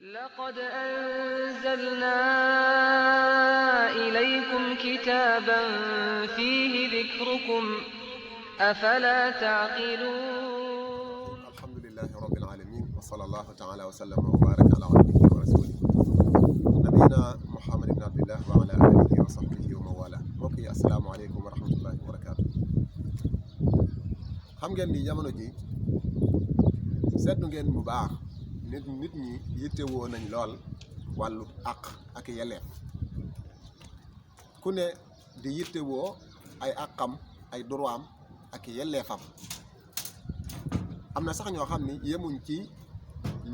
لقد أنزلنا إليكم كتابا فيه ذكركم أفلا تعقلون. الحمد لله رب العالمين وصلى الله تعالى وسلم وبارك على عبده ورسوله نبينا محمد بن عبد الله وعلى آله وصحبه ومن والاه. mbokk yi asalaamaaleykum wa rahmatullahi wa barakaatu. xam ngeen ni jamono ji seetlu ngeen bu baax nit ñi yittewoo nañ lool wàllu àq ak yelleef ku ne di yittewoo ay àqam ay droitam ak yelleefam. am na sax ñoo xam ni yemuñ ci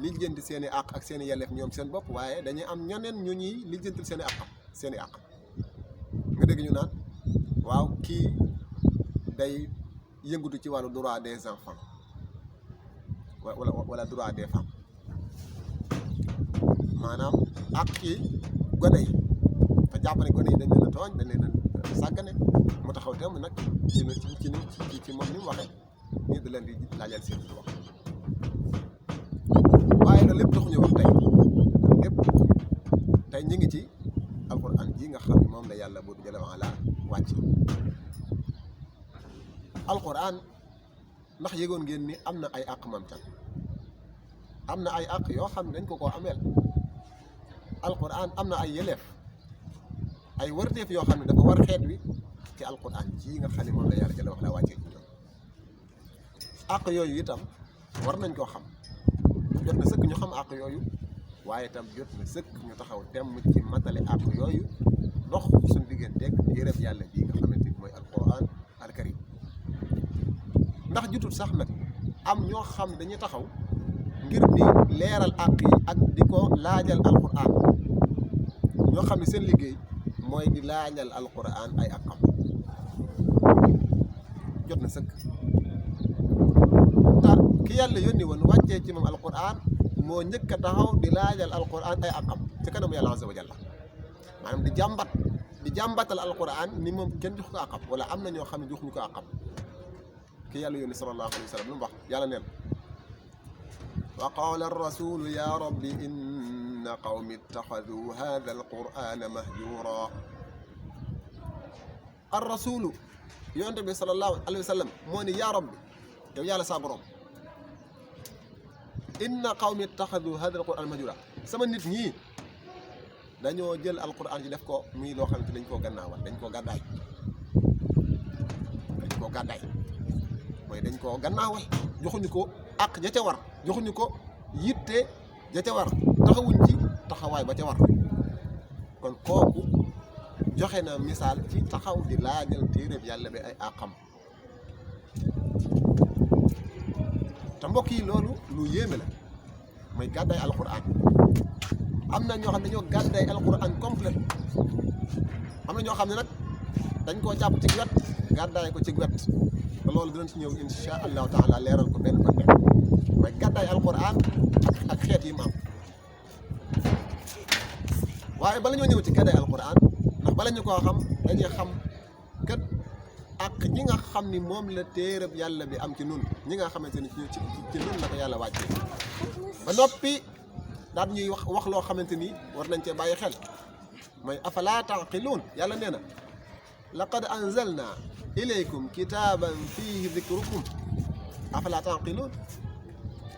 lijjanti seen i àq ak seen i yelleef ñoom seen bopp, waaye dañuy am ñeneen ñu ñuy lijjantil seen i àq nga dégg ñu naan waaw kii day yëngatu ci wàllu droit des enfants wala droit des femmes, maanaam àq yi gone yi te jàpp ne gone yi dañ leen a tooñ, dañ leen a sàggane mu taxaw temm nag ci moom ni mu waxee nii da leen di laajal seen wax. waaye loolu lépp taxuñu wax tey ñu ngi ci alquran ji nga xam ne moom la yàlla buur jalla wa ala wàcc. alquran ndax yëgoon ngeen ni am na ay àq mam can am na ay àq yoo xam ne dañ ko koo ameel. alquran am na ay yëleef ay wërteef yoo xam ne dafa war xeet wi ci alquran ji nga xam ne moom la yàlla jalla wa ala wàccee ci ñoom. àq yooyu itam war nañ koo xam, jot na sëkk ñu xam àq yooyu, waaye itam jot na sëkk ñu taxaw temm ci matale àq yooyu dox suñu digganteeg yërëb yàlla bii nga xamante ni mooy alquran alkarim. ndax jutul sax nag am ñoo xam dañuy taxaw ngir di leeral àq yi ak di ko laajal alquran, ñoo xam ne seen liggéey mooy di laajal alquran ay àqam. jot na sëkk ki yàlla yónni woon wàccee ci moom alquran moo njëkk a taxaw di laajal alquran ay àqam ci kanamu yàlla azza wa jalla, maanaam di jàmbatal alquran ni moom kenn jox ko àqam, wala am na ñoo xam ne joxuñu ko àqam. ki yàlla yónni sallallahu alayhi wa sallam lu mu wax yàlla neen wa qaala arrasulu ya rabbi inna qawmi ittaxadu hada alqurana mahjura. arrasulu yonte bi sallallahu alayhi wa sallam moo ni ya rabbi, yow yàlla saa borom, inna qawmi ittaxadu hada alquran mahjura, sama nit ñii dañoo jël alquran ji def ko muy loo xam ne dañ koo gannaawal, dañ koo gàddaay mooy dañ koo gannaawal, joxuñu ko àq ja ca war, joxuñu ko yitte ja ca war, taxawuñ ci taxawaay ba ca war. kon kooku joxe na misaal ci taxaw di laajal téereb yàlla bi ay àqam. te mbokk yi loolu lu yéeme la, mooy gàddaay alquran. am na ñoo xam ne dañoo gàddaay alquran complet, am na ñoo xam ne nag dañ koo jàpp ci wet gàddaay ko ci wet, te loolu dinañ ci ñëw insha allahu taala leeral ko benn par benn. mooy gàddaay alquran ak xeet yi mu am. waaye bala ñoo ñëw ci gàddaay alquran, ndax bala ñu koo xam dañuy xam kat ak ñi nga xam ni moom la téereb yàlla bi am ci nun, ñi nga xamante ni ci nun la ko yàlla wàcce ba noppi daal ñuy wax loo xamante ni war nañ cee bàyyi xel. mooy afala taqiluun. yàlla nee na laqad anzalna ilaykum kitaaban fiihi dikrukum afala taqiluun.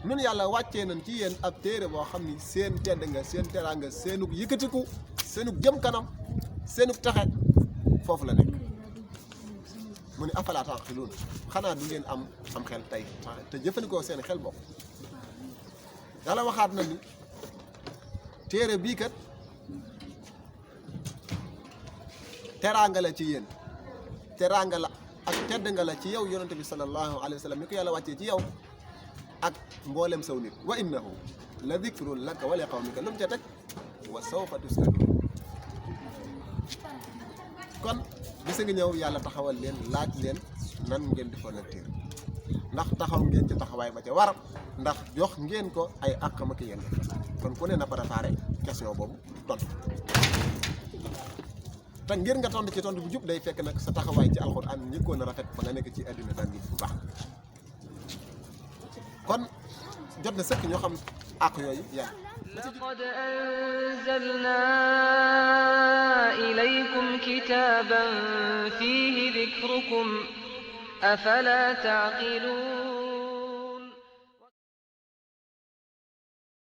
nun yàlla wàccee nañ ci yéen ab téere boo xam ni seen tedd nga, seen teraanga, seenug yëkkatiku, seenug jëm kanam, seenug taxe foofu la nekk. mu ne afala taqiluun, xanaa du ngeen am xel tey te jëfandikoo seen xel bopp. yàlla waxaat na ni téere bii kat teraanga la ci yéen, teraanga la ak tedd nga la ci yow yonente bi sallallahu alayhi wa sallam mi ko yàlla wàccee ci yow ak mboolem saw nit. wa innahu la dikrun laka wa li qawmika, lu mu ca teg wa sawfa tusaluun. kon bisa ngi ñëw yàlla taxawal leen laaj leen nan ngeen defoon ak téere, ndax taxaw ngeen ci taxawaay ba ca war, ndax jox ngeen ko ay àqam ak yéen. kon ku ne na préparé question boobu tontu. te ngir nga tontu ci tontu bu jub day fekk nag sa taxawaay ci alxuraan njëkkoon a rafet ba nga nekk ci àddina daan nit bu baax. kon jot na sëkk ñoo xam àq yooyu yan لقد أنزلنا إليكم كتابا فيه ذكركم أفلا تعقلون